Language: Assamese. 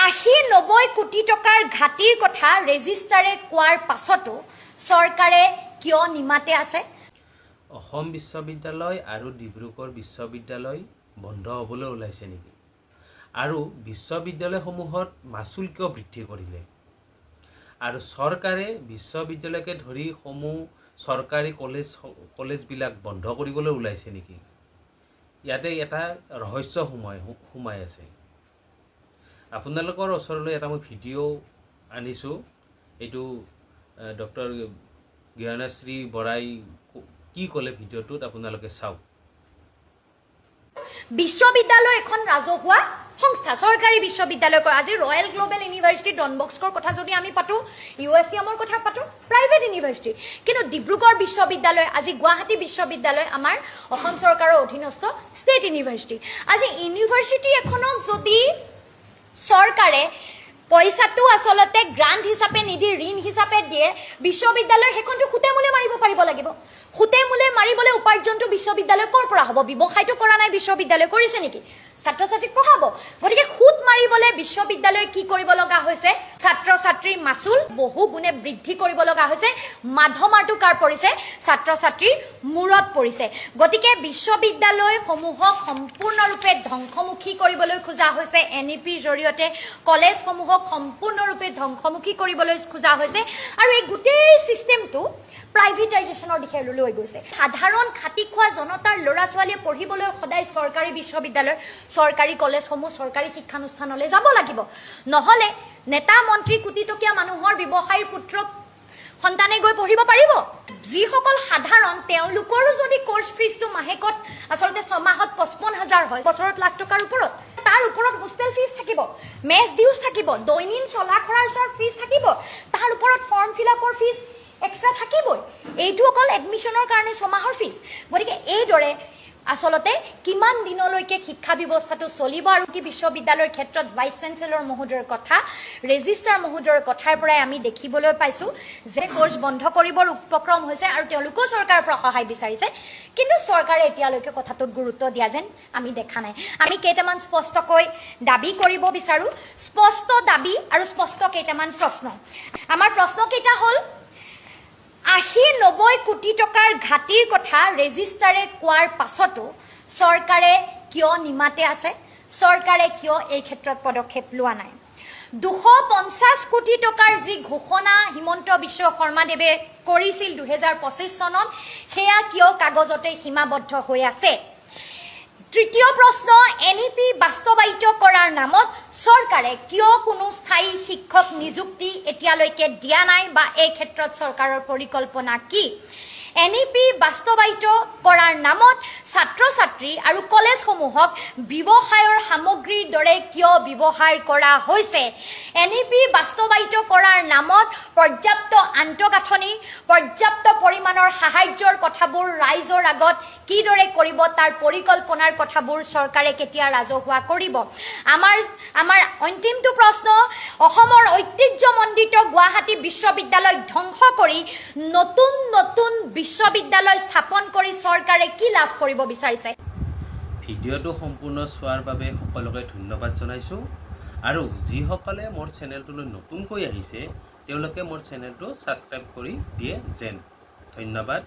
80-90 কোটি টকাৰ ঘাটিৰ কথা ৰেজিষ্টাৰে কোৱাৰ পাছতো চৰকাৰে কিয় নিমাতে আছে? অসম বিশ্ববিদ্যালয় আৰু ডিব্ৰুগড় বিশ্ববিদ্যালয় বন্ধ হ'বলৈ ওলাইছে নেকি আৰু বিশ্ববিদ্যালয়সমূহত মাচুল কিয় বৃদ্ধি কৰিলে আৰু চৰকাৰে বিশ্ববিদ্যালয়কে ধৰি সমূহ চৰকাৰী কলেজবিলাক বন্ধ কৰিবলৈ ওলাইছে নেকি? ইয়াতে এটা ৰহস্য সোমাই সোমাই আছে। আপোনালোকৰ ওচৰলৈ এটা মই ভিডিঅ' আনিছোঁ। এইটো ডক্টৰ জ্ঞানশ্ৰী বৰাই কি ক'লে ভিডিঅ'টোত, আপোনালোকে চাওক। বিশ্ববিদ্যালয় এখন ৰাজহুৱা সংস্থা। চৰকাৰী বিশ্ববিদ্যালয় কয়। আজি ৰয়েল গ্ল'বেল ইউনিভাৰ্চিটি, ডন বস্কৰ কথা যদি আমি পাতোঁ, ইউ এছ টি এমৰ কথা পাতোঁ, প্ৰাইভেট ইউনিভাৰ্চিটি। কিন্তু ডিব্ৰুগড় বিশ্ববিদ্যালয়, আজি গুৱাহাটী বিশ্ববিদ্যালয় আমাৰ অসম চৰকাৰৰ অধীনস্থ ষ্টেট ইউনিভাৰ্চিটি। আজি ইউনিভাৰ্চিটি এখনক যদি চৰকাৰে পইচাটো আচলতে গ্ৰাণ্ট হিচাপে নিদি ঋণ হিচাপে দিয়ে, বিশ্ববিদ্যালয় সেইখনটো সুতে মূলে মাৰিব পাৰিব লাগিব। সুতে মূলে মাৰিবলৈ উপাৰ্জনটো বিশ্ববিদ্যালয় ক'ৰ পৰা হ'ব? ব্যৱসায়টো কৰা নাই বিশ্ববিদ্যালয়, কৰিছে নেকি? ছাত্ৰ ছাত্ৰীক পঢ়াব। গতিকে সুত মাৰিবলৈ বিশ্ববিদ্যালয়ে কি কৰিব লগা হৈছে? ছাত্ৰ ছাত্ৰীৰ মাচুল বহু গুণে বৃদ্ধি কৰিব লগা হৈছে। মাধমাৰটো কাৰ পৰিছে? ছাত্ৰ ছাত্ৰীৰ মূৰত পৰিছে। গতিকে বিশ্ববিদ্যালয়সমূহক সম্পূৰ্ণৰূপে ধ্বংসমুখী কৰিবলৈ খোজা হৈছে এনইপিৰ জৰিয়তে। কলেজসমূহক সম্পূৰ্ণৰূপে ধ্বংসমুখী কৰিবলৈ খোজা হৈছে আৰু এই গোটেই ছিষ্টেমটো প্ৰাইভেটাইজেশ্যনৰ দিশে লৈ গৈছে। সাধাৰণ খাটি খোৱা জনতাৰ ল'ৰা ছোৱালীয়ে পঢ়িবলৈ সদায় চৰকাৰী বিশ্ববিদ্যালয়, চৰকাৰী কলেজসমূহ, চৰকাৰী শিক্ষানুষ্ঠানলৈ যাব লাগিব। নহ'লে নেতা, মন্ত্ৰী, কোটিটকীয়া মানুহৰ, ব্যৱসায়ীৰ পুত্ৰ সন্তানে গৈ পঢ়িব পাৰিব। যিসকল সাধাৰণ, তেওঁলোকৰো যদি কৰ্চ ফিজটো মাহেকত, আচলতে ছমাহত 55 হাজাৰ হয়, বছৰত লাখ টকাৰ ওপৰত। তাৰ ওপৰত হোষ্টেল ফিজ থাকিব, মেচ ডিউজ থাকিব, দৈনিক চলা খৰচৰ ফিজ থাকিব, তাৰ ওপৰত ফৰ্ম ফিল আপৰ ফিজ এক্সট্ৰা থাকিবই। এইটো অকল এডমিশ্যনৰ কাৰণে ছমাহৰ ফিজ। গতিকে এইদৰে আচলতে কিমান দিনলৈকে শিক্ষা ব্যৱস্থাটো চলিব? আৰু কি বিশ্ববিদ্যালয়ৰ ক্ষেত্ৰত ভাইচ চেঞ্চেলৰ মহোদয়ৰ কথা, ৰেজিষ্ট্ৰাৰ মহোদয়ৰ কথাৰ পৰাই আমি দেখিবলৈ পাইছোঁ যে কৰ্চ বন্ধ কৰিবৰ উপক্ৰম হৈছে আৰু তেওঁলোকেও চৰকাৰৰ পৰা সহায় বিচাৰিছে। কিন্তু চৰকাৰে এতিয়ালৈকে কথাটোত গুৰুত্ব দিয়া যেন আমি দেখা নাই। আমি কেইটামান স্পষ্টকৈ দাবী কৰিব বিচাৰোঁ, স্পষ্ট দাবী আৰু স্পষ্ট কেইটামান প্ৰশ্ন। আমাৰ প্ৰশ্নকেইটা হ'ল, 80-90 কোটি টকাৰ ঘাটিৰ কথা ৰেজিষ্টাৰে কোৱাৰ পাছতো চৰকাৰে কিয় নিমাতে আছে? চৰকাৰে কিয় এই ক্ষেত্ৰত পদক্ষেপ লোৱা নাই? 250 কোটি টকাৰ যি ঘোষণা হিমন্ত বিশ্ব শৰ্মাদেৱে কৰিছিল 2025 চনত, সেয়া কিয় কাগজতে সীমাবদ্ধ হৈ আছে? তৃতীয় প্ৰশ্ন, এনইপি বাস্তৱায়িত কৰাৰ নামত চৰকাৰে কিয় কোনো স্থায়ী শিক্ষক নিযুক্তি এতিয়ালৈকে দিয়া নাই বা এই ক্ষেত্ৰত চৰকাৰৰ পৰিকল্পনা কি? এনইপি বাস্তৱায়িত কৰাৰ নামত ছাত্ৰ ছাত্ৰী আৰু কলেজসমূহক ব্যৱসায়ৰ সামগ্ৰীৰ দৰে কিয় ব্যৱহাৰ কৰা হৈছে? এনইপি বাস্তৱায়িত কৰাৰ নামত পৰ্যাপ্ত আন্তঃগাঁথনি, পৰ্যাপ্ত পৰিমাণৰ সাহায্যৰ কথাবোৰ ৰাইজৰ আগত কিদৰে কৰিব, তাৰ পৰিকল্পনাৰ কথাবোৰ চৰকাৰে কেতিয়া ৰাজহুৱা কৰিব? আমাৰ অন্তিমটো প্ৰশ্ন, অসমৰ ঐতিহ্যমণ্ডিত গুৱাহাটী বিশ্ববিদ্যালয় ধ্বংস কৰি নতুন নতুন বিশ্ববিদ্যালয় স্থাপন কৰি চৰকাৰে কি লাভ কৰিব বিচাৰিছে? ভিডিঅ'টো সম্পূৰ্ণ চোৱাৰ বাবে সকলোকে ধন্যবাদ জনাইছোঁ আৰু যিসকলে মোৰ চেনেলটোলৈ নতুনকৈ আহিছে, তেওঁলোকে মোৰ চেনেলটো ছাবস্ক্ৰাইব কৰি দিয়ে যেন। ধন্যবাদ।